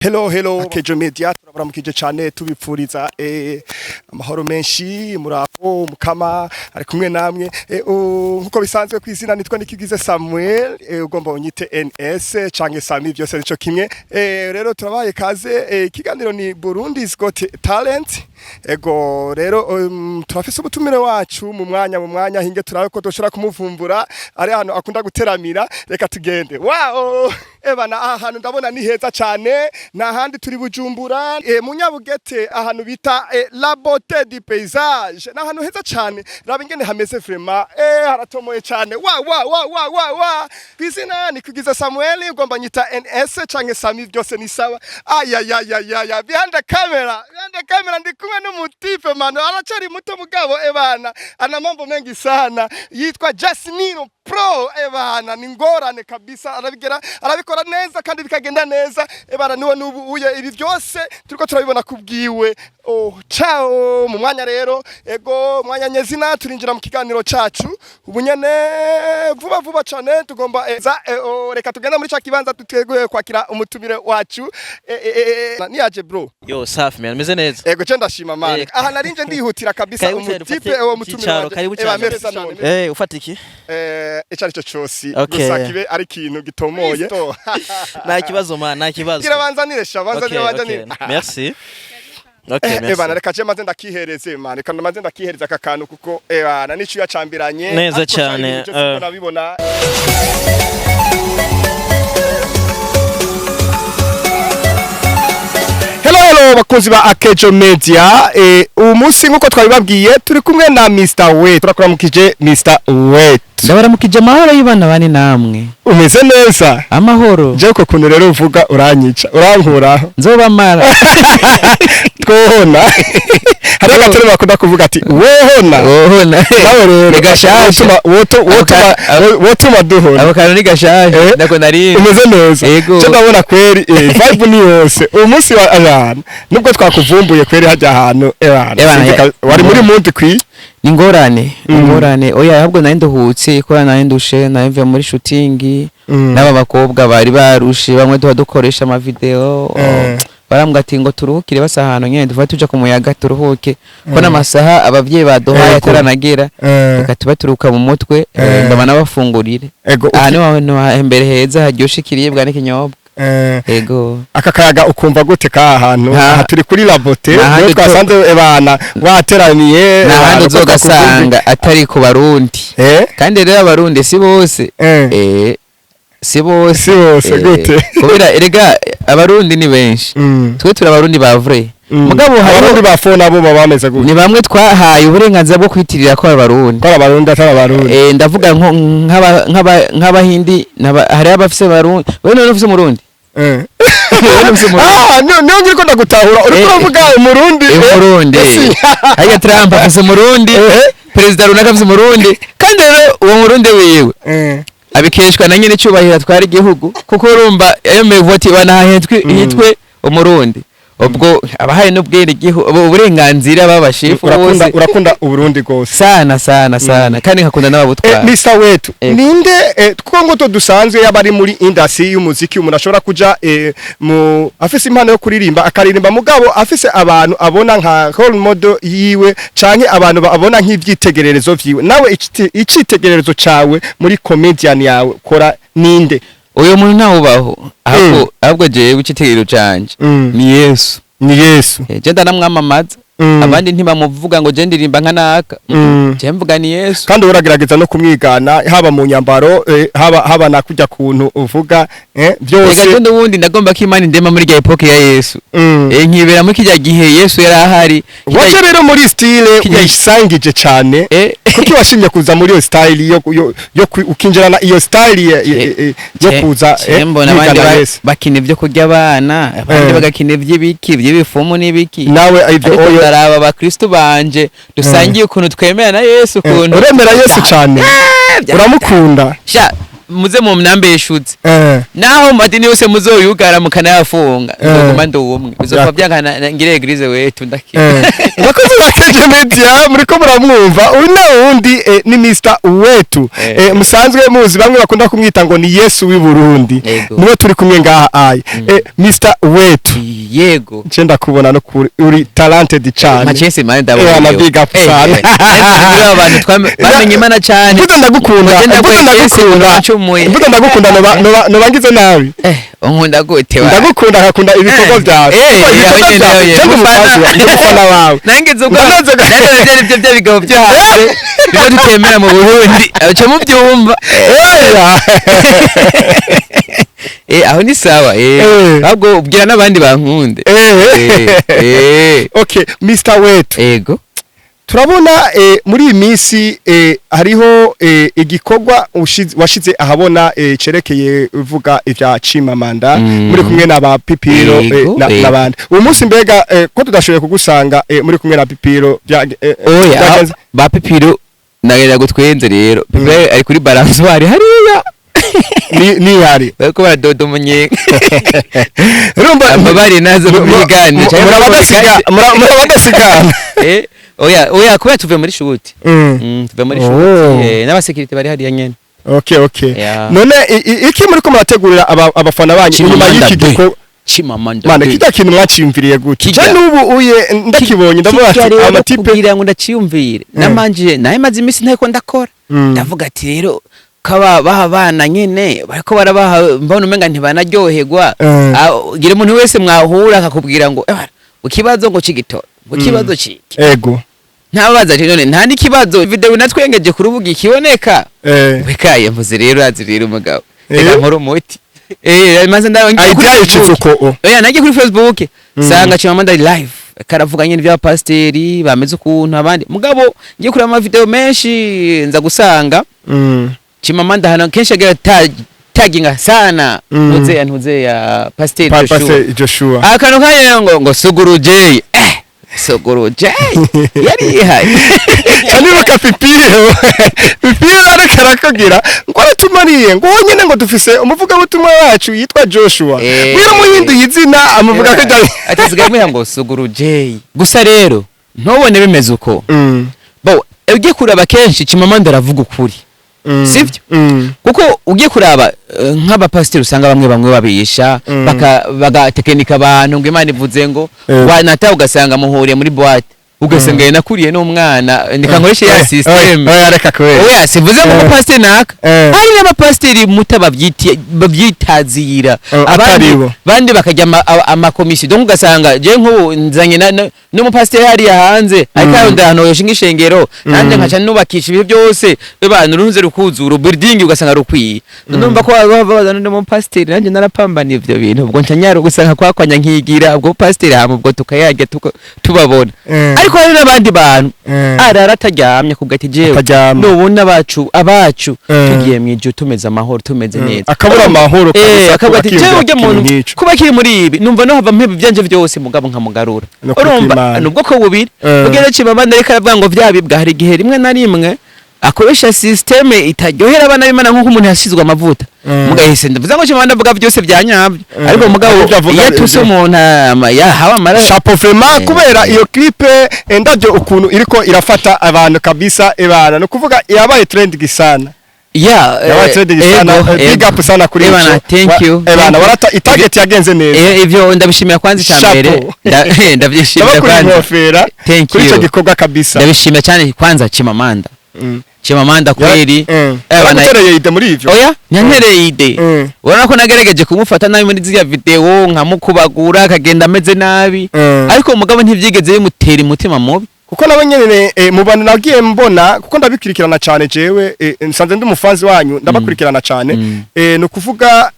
Hello, hello, Kejo Media, turabaramukije cyane, tubipfuriza amahoro menshi. Muraho, mukama ari kumwe namwe. Nkuko bisanzwe, kwizina nitwa Nikigize Samuel, ugomba unyite NS canke Sami, byose nico kimwe. Rero turabaye kaze, ikiganiro ni Burundi's Got Talent. Ego rero, turafise ubutumire wacu mu mwanya hinge turabe ko dushobora kumuvumbura ari hano akunda guteramira. Reka tugende. Wow, ebana, aha hantu ndabona ni heza cyane. Nta handi, turi Bujumbura, mu Nyabugete, ahantu bita La Beauté du Paysage. Ni ahantu heza cyane, raba ingene hameze, vraiment, haratomoye cyane. Wa wa wa wa wa wa, kwizina ni Kugiza Samuel, ugomba nyita NS canke Sami, byose ni sawa. Ayayayaya, behind the camera, behind the camera ndi kumwe n'umutipe, mano, aracari muto mugabo ebana ana mambo mengi sana, yitwa Jasmine Pro. Ebana, ni ngorane kabisa, arabigera, arabikora neza kandi bikagenda neza. Ebana, niwe nubu uye ibi byose turiko turabibona kubwiwe. Oh, ciao. Mu mwanya rero, ego, mwanya nyezina turinjira mu kiganiro cacu ubu nyene vuba vuba cane. Tugomba za oh, reka tugenda muri ca kibanza tuteguye kwakira umutumire wacu. Niyaje bro? Yo, safi man, meze neza. Ego, ce ndashima man. Aha narinje ndihutira kabisa. Karibu cyane, umutipe ufate uwo mutumire icyicaro, wanje. karibu cyane. Meza none. Ufata iki? Ico ari cyo cyose, gusa kibe ari ikintu gitomoye. Nta kibazo man, nta kibazo. Gira banzanire sha, banzanire, banzanire. Merci. Okay, merci. Ebana, reka je maze ndakihereze man, reka maze ndakihereza aka kantu kuko ebana nico yacambiranye. Neza Ariko cyane, cyari ibintu byose nabibona. Hello, hello, bakunzi ba Akejo Media. Uyu munsi nkuko twabibabwiye turi kumwe na Mr. Wet. Turakuramukije, Mr. Wet. Ndabaramukije, amahoro y'ibana bane namwe. Umeze neza? Amahoro. Je uko kuntu rero uvuga uranyica, urankuraho. Nzobamara. Twohona hari agatore bakunda kuvuga ati wohona. Wohona. Nawe rero Ni gashasha. Wotuma duhona. Ako kantu ni gashasha. Ndako nari Umeze neza? Yego. Cyo ndabona kweri, vibe ni yose uyu munsi wa abantu, nubwo twakuvumbuye kweri hajya ahantu ebana. Ebana, Sinzi wari muri mundi kwi Ni ingorane, ingorane. Oya, ahubwo nari nduhutse kubera nari ndushe, nari mvuye muri shooting n'aba bakobwa bari barushe, bamwe duha dukoresha amavideo. Barambwira ati ngo turuhukire basa ahantu nyene duva tuja ku muyaga turuhuke, ko n'amasaha abavyeyi baduhaye ataranagera. Reka tuba turuka mu mutwe, ndaba nabafungurire. Aha niho hantu hambere heza haryoshe ikiribwa n'ikinyobwa. Ego. Aka kayaga ukumva gute ka hantu? Aha turi kuri La Beauté, Nta handi niho twasanze ebana wateraniye. Nta handi Ebana, uko uzogasanga atari ku Barundi. Kandi rero Abarundi si bose. Si bose. Si bose, gute? Kubera erega Abarundi ni benshi. Twe turi Abarundi ba vrai. Mugabo hariho Abarundi ba faux nabo baba bameze gute? Ni bamwe twahaye uburenganzira bwo kwitirira ko ari Abarundi. Ko ari Abarundi atari Abarundi. Ndavuga nko nk'Abahindi, hariho abafise Abarundi. Wewe none ufise Umurundi? Wewe ufise Umurundi? Ah, niyo ngiriko ndagutahura, uriko uravuga Umurundi. Umurundi. Hariya Trump afise Umurundi, perezida runaka afise Umurundi, kandi rero uwo Murundi wiwe abikeshwa na nyene icyubahiro atwara igihugu, kuko urumva yemeye voti bana hitwe Umurundi, ubwo abahaye n'ubwene igihugu uburenganzira babashifu Urakunda bose. Urakunda Uburundi gose. Sana sana sana, kandi nkakunda n'ababutwara. Mr. Wetu, ninde kuko ngo dusanzwe yaba ari muri industry y'umuziki, umuntu ashobora kuja mu afise impano yo kuririmba akaririmba, mugabo afise abantu abona nka role model yiwe canke abantu abona nk'ivyitegererezo vyiwe. Nawe icitegererezo cawe muri comedian yawe kora ninde? Uyo muntu ntawubaho, ahubwo jewe icitegererezo canje ni Yesu. Ni Yesu. Je ndanamwamamaza. Abandi ntibamuvuga ngo je ndirimba nka naka. Je mvuga ni Yesu. Kandi uragerageza no kumwigana, haba mu nyambaro, haba na kujya kuntu uvuga, byose. Ega je n'ubundi ndagomba ko Imana indema muri rya époque ya Yesu. Nkibera muri kijya gihe Yesu yari ahari. Waje rero muri style wisangije cyane. Kuki washimye kuza muri iyo style yo ukinjirana iyo style yo kuza mbona abandi kwigana Yesu? bakina ibyo kurya abana, abandi bagakina iby'ibiki by'ibifumu n'ibiki. Nawe ibyo Ariko oyo ndaraba abakristo banje dusangiye ukuntu twemera na Yesu, ukuntu Uremera Yesu cyane? Uramukunda? Sha. Muze mu mnambeshuze. Naho madini yose muzoyugara mukanayafunga, nzoguma ndi umwe. Bizopfa byankana ngire église wetu ndakira. Abakozi ba KJ Media, muriko muramwumva, uyu na wundi ni Mr Wetu. Musanzwe muzi, bamwe bakunda kumwita ngo ni Yesu w'i Burundi. Niwe turi kumwe ngaha aye. Mr Wetu. Yego. Nce ndakubona no kuri uri talented cyane. Macese mane ndabona. Na big up sana. Abantu bamenye Imana cyane. Mvuze ndagukunda, Mugenda mvuze kwa Yesu, ndagukunda. nacumuye. Mvuze ndagukunda, noba ngize nabi. Unkunda gute wa? Ndagukunda, nkakunda ibikorwa byawe. Eh, Kuko ibikorwa yawe byawe, nyene, je ndi umufana. umufanzi ndi umufana wawe. Nangize ubwo Ndaneze. Nangize ibyo bya bigabo byo hanze bimwe tutemera mu Burundi, aca mubyumva. Oya. Aho ni sawa. Ahubwo ubwira n'abandi bankunde. Okay, Mr Wetu. Ego. Turabona muri iyi minsi hariho igikorwa washize ahabona cerekeye uvuga ivya Chimamanda muri kumwe na ba Pipiro n'abandi. Uyu munsi mbega ko tudashoboye kugusanga muri kumwe na Pipiro bya Oya, byagenze? Ba Pipiro nagenda gutwenze rero. Pipiro ari kuri balançoire hariya. Ni hari Bariko baradoda umunyenga. Urumva Amabari nazo mu biganiro. Murabadasigana. Oya, kubera tuvuye muri shoot. Tuvuye muri shoot. N'abasekirite bari hariya nyene. Okay. Yeah. None iki muri ko murategurira abafana banyu inyuma Chimamanda y'iki B. gikorwa? Chimamanda Mana B. kijya kintu mwaciyumviriye gute? Kijya. Je n'ubu uye ndakibonye ndavuga ati Kijya rero amatipe kugira ngo ndaciyumvire, namanje naye maze iminsi nteko ndakora. Ndavuga ati rero kaba baha abana nyene bariko barabaha, mbona umenga ntibanaryoherwa. Ah, gira umuntu wese mwahura akakubwira ngo: "Eh, ikibazo ngo cigitoro, ngo ikibazo ciki." Ntababaza ati: "None nta n'ikibazo video natwengeje ku rubuga ikiboneka?" Wekaye mvuze rero, azi rero umugabo, reka nkore umuti. Maze ndawe Idea yicitse uko o. Oya, nagiye kuri Facebook sanga Chimamanda ari live karavuga nyine iby'abapasiteri bameze ukuntu abandi. Mugabo ngiye kureba ama video menshi, nza gusanga Chimamanda hano kenshi agira taginga sana ntuze ya ntuze ya pasiteri Joshua. Pastor Joshua. Akantu kanya ngo Suguru J, Suguru J yari yihaye. Nibuka Pipiro, Pipiro ariko arakubwira ngo aratumariye ngo wowe nyine ngo dufise umuvugabutumwa wacu yitwa Joshua. Wira muhinduye izina amuvuga ko Ati sigaye muha ngo Suguru J. Gusa rero ntubone bimeze uko. Bo ugiye kuraba kenshi Chimamanda aravuga ukuri. Sivyo? Kuko ugiye kuraba nk'abapasiteri usanga bamwe bamwe babisha, bagatekinika abantu ngo Imana ivuze ngo wanata, ugasanga muhuriye muri boîte, ugasanga yanakuriye n'umwana ndeka nkoreshe ya system. Oya, reka kubera. Oya, sivuze ngo umupasiteri naka. Hari n'abapasiteri muta babyitazira. Abandi Ataribo. bandi bakajya amakomisiyo, donc ugasanga je nk'ubu nzanye n'umupasiteri hariya hanze ariko arondera ahantu yoshinga ishengero, nanjye nkaca nubakisha ibihe byose bebana urunze rukuzura building, ugasanga rukwiye. Ndumva ko baba bazana n'umupasiteri, nanjye narapambaniye ivyo bintu, ubwo nca nyaro gusanga kwakwanya nkigira ubwo pasiteri, hama ubwo tukayarya tubabona. Ariko hari n'abandi bantu arara ataryamye kubwo ati: "Jewe Ataryama. nubona abacu tugiye mu ijuru tumeze amahoro, tumeze neza." Akabura amahoro kabisa. Akavuga ati: Akiyumvira "Jewe ujya ikintu muntu nk'ico. kuba kiri muri ibi, numva no hava mpeba ibyanje byose, mugabo nkamugarura." No kuri Urumva Imana. ni ubwoko bubiri. Ubwo Chimamanda ariko aravuga ngo vyabibwa, hari igihe rimwe na rimwe akoresha système itaryohera abana b'Imana, nk'uko umuntu yasizwe amavuta. Mugabo hese ndavuze ngo Chimamanda avuga byose bya nyabyo, ariko mugabo Ibyo avuga iyo atuse ibyo. umuntu yahawe amara. Chapeau vraiment, kubera iyo clip ndabyo ukuntu iriko irafata abantu kabisa, ebana no kuvuga yabaye trending sana. Yabaye trending sana. Big up sana kuri Ebana, ico. thank you. Ebana, Thank you. warata itarget yagenze neza. Ivyo ndabishimira kwanza icya mbere. Chapeau. Ndabyishimira Ndabakuriye kwanza. inkofera Thank kuri ico you. gikorwa kabisa. Ndabishimira cyane kwanza Chimamanda. Chimamanda kweli. Ebana, Yaragutereye idée muri ivyo? Oya, nyantereye idée. Urabona ko nagerageje kumufata nabi muri ziriya video, nkamukubagura akagenda ameze nabi, ariko umugabo ntivyigeze bimutera umutima mubi. Kuko nabo nyene mu bantu nagiye mbona, kuko ndabikurikirana cyane jewe, nsanze ndi umufanzi wanyu, ndabakurikirana cyane. No kuvuga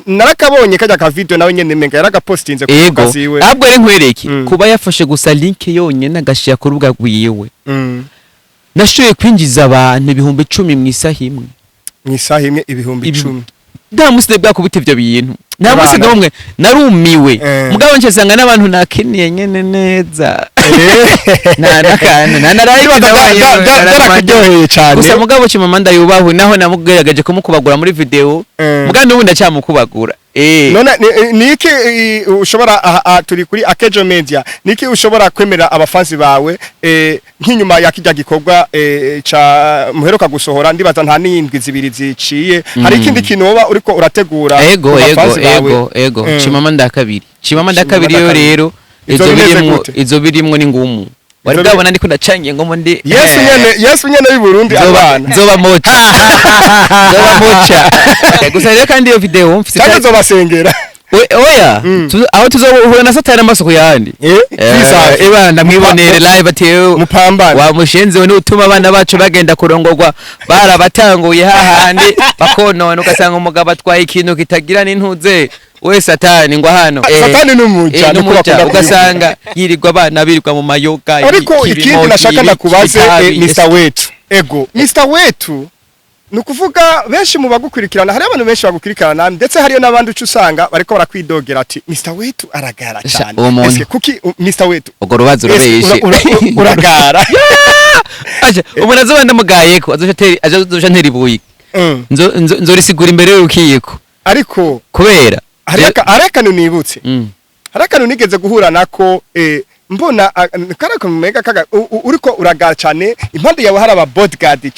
narakabonye kajya ka video, nawe nyene menga yaragapostinze ku Ego. kaziwe. Ahubwo rero nkwereke, kuba yafashe gusa link yonyene agashira ku rubuga rwiwe, nashoboye kwinjiza abantu 10,000 mu isaha imwe. Mu isaha imwe 10,000? Nta musi bwakubita ivyo bintu. Nta munsi Abana. n'umwe narumiwe. Mugabo nsanga n'abantu nakiniye nyene neza, nta n'akantu, nta na like. Nabaye Byarakuryoheye cyane. Gusa mugabo Chimamanda yubahwe, naho namugerageje kumukubagura muri video. Mugabo n'ubundi ndacyamukubagura. None ni iki ushobora aha, turi kuri Akejo Media, niki ushobora kwemera abafansi bawe nk'inyuma ya kijya gikorwa ca muheruka gusohora? Ndibaza nta n'indwi 2 ziciye, hari ikindi kintu woba uriko urategura Ego. ku Ego. bafansi bawe? Ego, ego. Chimamanda ya kabiri, Chimamanda ya Chimamanda kabiri yo kabiri. rero Izo izo bimeze birimwo gute? Izo birimwo ni ngumu wari Izo bwabona ndiko ndacangiye ngo ndi Yesu nyene, Yesu nyene w'i Burundi nzoba abana nzoba mocha, nzoba mocha. Gusa rero kandi iyo video mfise cyangwa nzobasengera. Oya, aho tuzohura na Satani amaso ku yandi. Twisanze. Eba ndamwibonere live ati Mupambane. Wa mushenzi we, nutuma abana bacu bagenda kurongorwa barabatanguye hahandi bakonona, ugasanga umugabo atwaye ikintu kitagira n'intuze. We Satani ngo hano. Satani n'umuja, niko n'umuja. bakunda kubivuga. Ugasanga yirirwa abana birirwa mu mayoga, Ariko ibiki, ikindi ibimogi, nashaka ibiki, ndakubaze, itabi, Mr Wetu, ego Mr Wetu, ni ukuvuga benshi mu bagukurikirana, hari abantu benshi bagukurikirana, ndetse hariyo n'abandi uca usanga bariko barakwidogera ati Mr Wetu aragara Sha, cyane. uwo muntu. Eske kuki Mr Wetu Urwo rubazo Eske rurabeshe. Uragara? Aje umuntu azoba ndamugayeko azoca antera ibuye. Nzorisigura imbere y'urukiko. Ariko kubera hari akantu nibutse, hari akantu nigeze guhura nako, mbona kari mega kaga uriko uragara cyane, impande yawe hari aba bodyguard,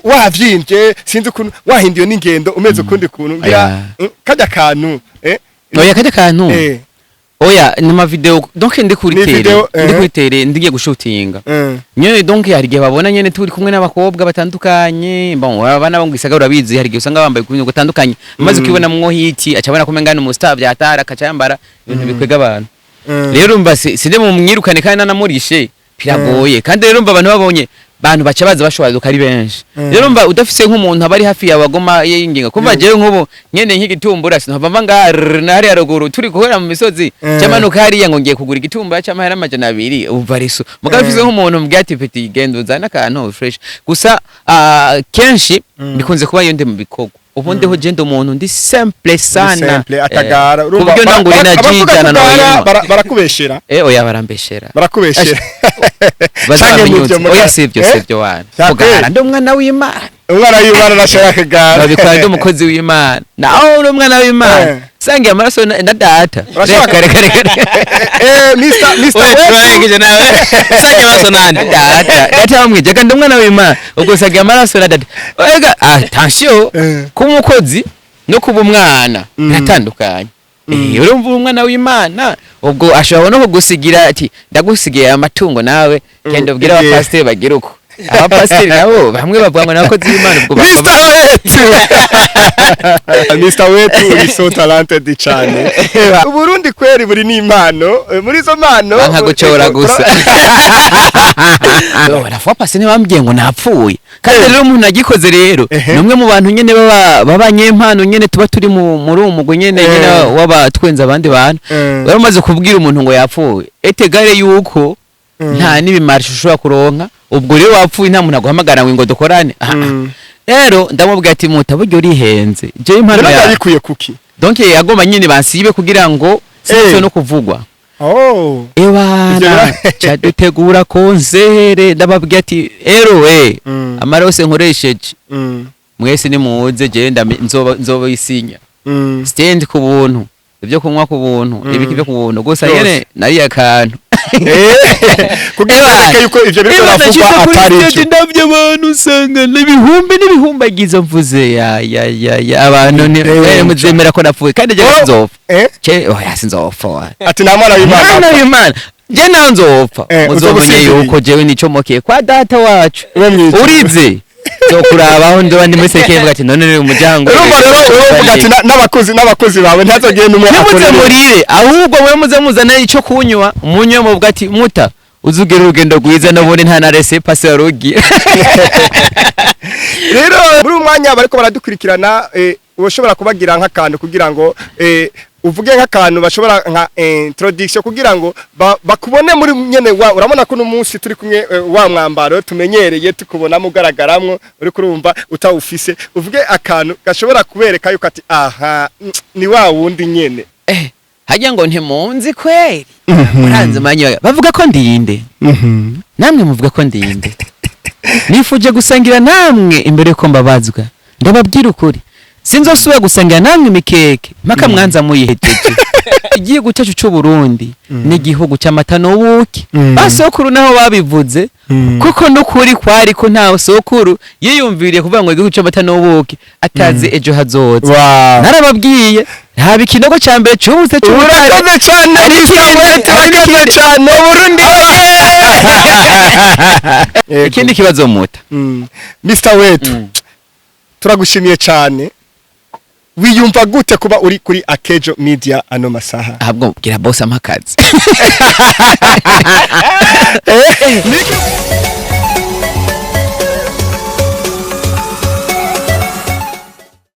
wavyimbye, sinzi ukuntu wahinduye n'ingendo, umeze ukundi kuntu ngira Aya. Kajya kantu Oya, kajya kantu. Oya, ni ma video, donc ndi kuri Ni tele. video, Ndi kuri tele, ndigiye gushutinga nyene. Donc hari igihe babona nyene turi kumwe n'abakobwa batandukanye. Bon, abana bo mu gisagara urabizi, hari igihe usanga bambaye ibintu gutandukanye. Maze ukibona mwo hiti aca abona ko umenga ni umustar vyatara, akaca yambara ibintu bikwega abantu. Rero umva sinde mu mwirukane kandi nanamurishe biragoye. Kandi rero umva abantu babonye bantu baca baza bashwaduka ari benshi. Rero umva udafise nk'umuntu aba ari hafi yawe agoma yinginga kumva. Jewe nk'ubu nyene nk'igitumbura sinova mva ngaha na hariya ruguru turi guhera mu misozi, cyamanuka hariya ngo ngiye kugura igitumbura cy'amahera 200, umva reso. Mugabo ufise nk'umuntu mbwira ati petit, genda uzane akantu fresh. Gusa kenshi bikunze kuba iyo ndi mu bikorwa. Ubundi ho je ndi umuntu ndi simple sana. Simple atagara. Ku buryo nangura abavuga inajijana kugara, no barakubeshera. Oya, barambeshera. Barakubeshera. Canke Bazamenyutse. muvyo Oya, sivyo. Sivyo wana. Vya Kugara kweli. ndi umwana w'Imana. Umwana w'Imana arashaka kugara. Babikora ndi umukozi w'Imana, naho uri umwana w'Imana. Sangiye amaraso na data. Urashaka- Reka, reka, reka. Mr. Oya, Wetu. turarengije nawe. Sangiye amaraso nande? Data, data wamwije kandi umwana w'Imana, ubwo sangiye amaraso na data. Ega attention, kuba umukozi no kuba umwana biratandukanye. Urumva umwana w'Imana ubwo ashobora no kugusigira ati ndagusigiye aya matungo, nawe genda ubwire abapasiteri bagire uko. Abapasiteri nabo bamwe bavuga ngo ni abakozi b'Imana, ubwo Mr. Wetu, Mr. Wetu, uri so talented cyane. Uburundi kweri buri n'impano. Muri izo mpano Banka gucora gusa. Baravuga pasi ntibambwiye ngo napfuye. Kandi rero umuntu agikoze rero ni umwe mu bantu nyene baba b'abanyempano nyene tuba turi muri uwo mugwi nyene nyene w'abatwenza abandi bantu. Wari umaze kubwira umuntu ngo yapfuye, etegare yuko nta n'ibimarisho ushobora kuronka. Ubwo rero wapfuye, nta muntu aguhamagara ngo dukorane. Ah, ah. Rero ndamubwira ati muta buryo urihenze, jewe impano Rero ya yayikuye kuki? Donc yagomba nyene bansibe kugira ngo sinse no kuvugwa. Oh. Ewana, cadutegura concert, ndababwira ati ero amarose nkoresheje, mwese nimuze, jewe nzoba isinya stand ku buntu, ibyo kunywa ku buntu, ibiki byo ku buntu gusa. Byose. Nyene nariye akantu. Kugira ngo yuko ivyo biriko biravugwa atari byo. Ndabyo abantu usanga n'ibihumbi n'ibihumbagiza, mvuze ya ya ya ya abantu ni muzemera ko napfuye kandi jewe sinzopfa. Che, oya, sinzopfa. Ati nta mwana w'Imana. Mwana w'Imana, je nawe nzopfa, uzoba muzomenye usinziriye. yuko jewe nicomokeye kwa data wacu. Uwo mw'ijuru. Urize nzokurabaho, ndoba ndi muri sekeye mvuga ati none rero umuryango Urumva rero uvuga ati n'abakozi bawe ntihazogire n'umwe ntimuze akorera. murire, ahubwo mwe muze muzane ico kunywa, munywe, muvuga ati muta uzugire urugendo rwiza, n'ubundi nta na rese pasi warugiye. Rero muri uyu mwanya bariko baradukurikirana, ushobora kubagira nk'akantu kugira ngo Uvuge nk'akantu bashobora nka introduction kugira ngo bakubone muri nyene wa urabona ko uno munsi turi kumwe, wa mwambaro tumenyereye tukubonamo ugaragaramwo uri kurumva utawufise. Uvuge akantu gashobora kubereka yuko ati aha, ni wa wundi nyene. Hajya ngo ntimunzi kweri, muranze manyoya bavuga ko ndinde, namwe muvuga ko ndinde. Nifuje gusangira namwe imbere yuko mbabazwa. Ndababwira ukuri, sinzosubira gusangira namwe imikeke mpaka mwanza muyihejeje. Igihugu cyacu cy'u Burundi ni igihugu cy'amata n'ubuki. Basokuru naho babivuze kuko n'ukuri kwari ko nta sokuru yiyumviriye kuvuga ngo igihugu cy'amata n'ubuki atazi ejo hazoza. Narababwiye, nta ikinogo cya mbere cyubutse cy'ubutare. Urakoze cyane. Hari Mr. ikindi, Wetu, hari urakoze ikindi. cyane. Uburundi. Yego. Ikindi kibazo muta. Mr. Wetu, turagushimiye cyane. Wiyumva gute kuba uri kuri Akejo Media ano masaha? Ahubwo bwira boss amakazi.